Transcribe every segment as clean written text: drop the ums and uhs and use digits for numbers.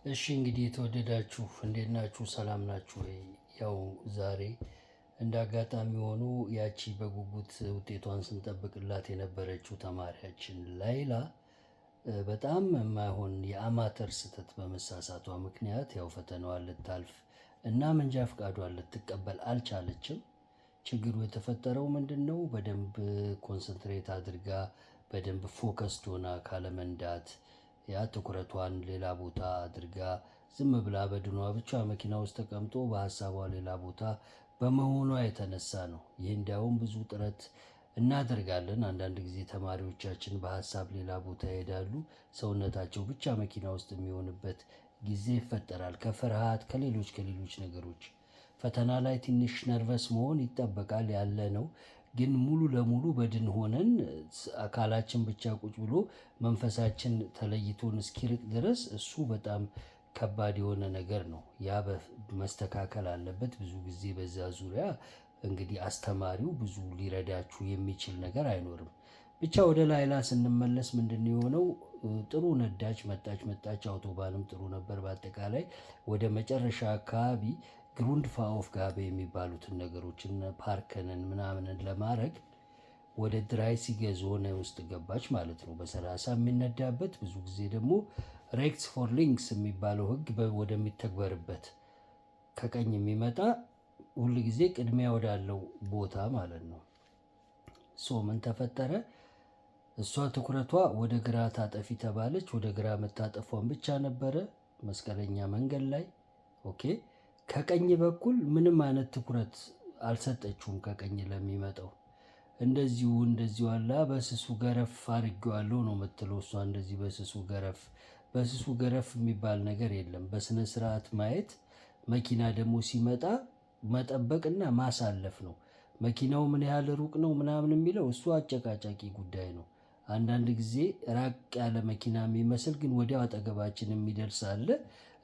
እሺ እንግዲህ የተወደዳችሁ እንዴት ናችሁ? ሰላም ናችሁ ወይ? ያው ዛሬ እንደ አጋጣሚ ሆኖ ያቺ በጉጉት ውጤቷን ስንጠብቅላት የነበረችው ተማሪያችን ላይላ በጣም የማይሆን የአማተር ስህተት በመሳሳቷ ምክንያት ያው ፈተናዋን ልታልፍ እና መንጃ ፍቃዷን ልትቀበል አልቻለችም። ችግሩ የተፈጠረው ምንድነው? በደንብ concentrate አድርጋ በደንብ focused ሆና ካለመንዳት፣ ያ ትኩረቷን ሌላ ቦታ አድርጋ ዝም ብላ በድኗ ብቻ መኪና ውስጥ ተቀምጦ በሀሳቧ ሌላ ቦታ በመሆኗ የተነሳ ነው። ይህ እንዲያውም ብዙ ጥረት እናደርጋለን። አንዳንድ ጊዜ ተማሪዎቻችን በሀሳብ ሌላ ቦታ ይሄዳሉ። ሰውነታቸው ብቻ መኪና ውስጥ የሚሆንበት ጊዜ ይፈጠራል። ከፍርሃት፣ ከሌሎች ከሌሎች ነገሮች። ፈተና ላይ ትንሽ nervous መሆን ይጠበቃል፣ ያለ ነው። ግን ሙሉ ለሙሉ በድን ሆነን አካላችን ብቻ ቁጭ ብሎ መንፈሳችን ተለይቶን እስኪርቅ ድረስ እሱ በጣም ከባድ የሆነ ነገር ነው። ያ መስተካከል አለበት። ብዙ ጊዜ በዛ ዙሪያ እንግዲህ አስተማሪው ብዙ ሊረዳችሁ የሚችል ነገር አይኖርም። ብቻ ወደ ላይላ ስንመለስ ምንድነው የሆነው? ጥሩ ነዳች፣ መጣች መጣች፣ Autobahn ም ጥሩ ነበር። በአጠቃላይ ወደ መጨረሻ አካባቢ Grundfahraufgabe የሚባሉትን ነገሮችን parken ን ምናምንን ለማድረግ ወደ dreißiger Zone ውስጥ ገባች ማለት ነው። በ30 የሚነዳበት፣ ብዙ ጊዜ ደግሞ rechts vor links የሚባለው ህግ ወደሚተግበርበት፣ ከቀኝ የሚመጣ ሁል ጊዜ ቅድሚያ ወዳለው ቦታ ማለት ነው። So ምን ተፈጠረ? እሷ ትኩረቷ ወደ ግራ ታጠፊ ተባለች። ወደ ግራ መታጠፏን ብቻ ነበረ መስቀለኛ መንገድ ላይ። Okay፣ ከቀኝ በኩል ምንም አይነት ትኩረት አልሰጠችውም። ከቀኝ ለሚመጣው እንደዚሁ እንደዚሁ አላ በስሱ ገረፍ አድርጌዋለሁ ነው የምትለው እሷ። እንደዚህ በስሱ ገረፍ፣ በስሱ ገረፍ የሚባል ነገር የለም። በስነ ስርዓት ማየት፣ መኪና ደግሞ ሲመጣ መጠበቅና ማሳለፍ ነው። መኪናው ምን ያህል ሩቅ ነው ምናምን የሚለው እሱ አጨቃጫቂ ጉዳይ ነው። አንዳንድ ጊዜ ራቅ ያለ መኪና የሚመስል ግን ወዲያው አጠገባችን የሚደርስ አለ።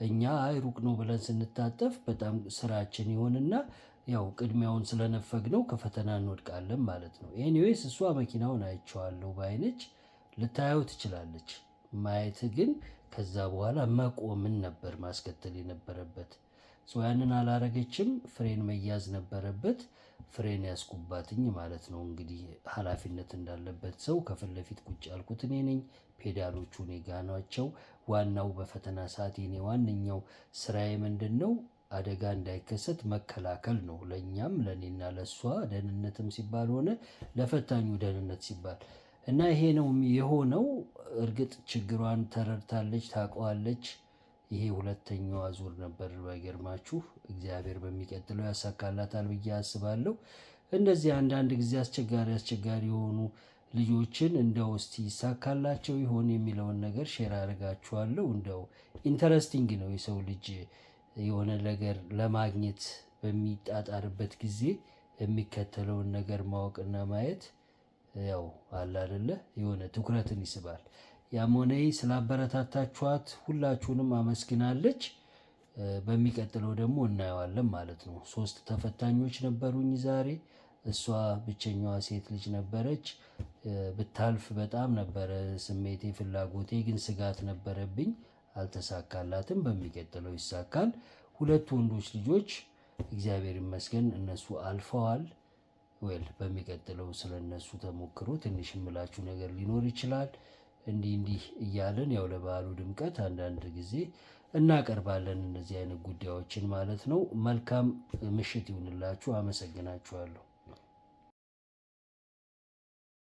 እኛ አይ ሩቅ ነው ብለን ስንታጠፍ በጣም ስራችን ይሆንና ያው ቅድሚያውን ስለነፈግነው ከፈተና እንወድቃለን ማለት ነው። Anyways እሷ መኪናውን አይቼዋለሁ ባይነች፣ ልታየው ትችላለች። ማየት ግን ከዛ በኋላ መቆምን ነበር ማስከተል የነበረበት። So ያንን አላረገችም። ፍሬን መያዝ ነበረበት። ፍሬን ያስኩባትኝ ማለት ነው። እንግዲህ ኃላፊነት እንዳለበት ሰው ከፊት ለፊት ቁጭ ያልኩት እኔ ነኝ። ፔዳሎቹ እኔ ጋ ናቸው። ዋናው በፈተና ሰዓት የኔ ዋነኛው ስራዬ ምንድነው? አደጋ እንዳይከሰት መከላከል ነው። ለእኛም ለእኔና ለእሷ ደህንነትም ሲባል ሆነ ለፈታኙ ደህንነት ሲባል እና ይሄ ነው የሆነው። እርግጥ ችግሯን ተረድታለች፣ ታውቀዋለች። ይሄ ሁለተኛዋ ዙር ነበር። ባይገርማችሁ እግዚአብሔር በሚቀጥለው ያሳካላታል ብዬ አስባለሁ። እንደዚህ አንዳንድ ጊዜ አስቸጋሪ አስቸጋሪ የሆኑ ልጆችን እንደው እስቲ ይሳካላቸው ይሆን የሚለውን ነገር share አደርጋችኋለሁ። እንደው interesting ነው፣ የሰው ልጅ የሆነ ነገር ለማግኘት በሚጣጣርበት ጊዜ የሚከተለውን ነገር ማወቅና ማየት ያው አለ አይደለ የሆነ ትኩረትን ይስባል። ያም ሆነ ይህ ስላበረታታችኋት ሁላችሁንም አመስግናለች። በሚቀጥለው ደግሞ እናየዋለን ማለት ነው። ሶስት ተፈታኞች ነበሩኝ ዛሬ። እሷ ብቸኛዋ ሴት ልጅ ነበረች። ብታልፍ በጣም ነበረ ስሜቴ ፍላጎቴ፣ ግን ስጋት ነበረብኝ። አልተሳካላትም። በሚቀጥለው ይሳካል። ሁለት ወንዶች ልጆች እግዚአብሔር ይመስገን እነሱ አልፈዋል። Well፣ በሚቀጥለው ስለ እነሱ ተሞክሮ ትንሽ የምላችሁ ነገር ሊኖር ይችላል። እንዲህ እንዲህ እያልን ያው ለበዓሉ ድምቀት አንዳንድ ጊዜ እናቀርባለን እነዚህ አይነት ጉዳዮችን ማለት ነው። መልካም ምሽት ይሁንላችሁ። አመሰግናችኋለሁ።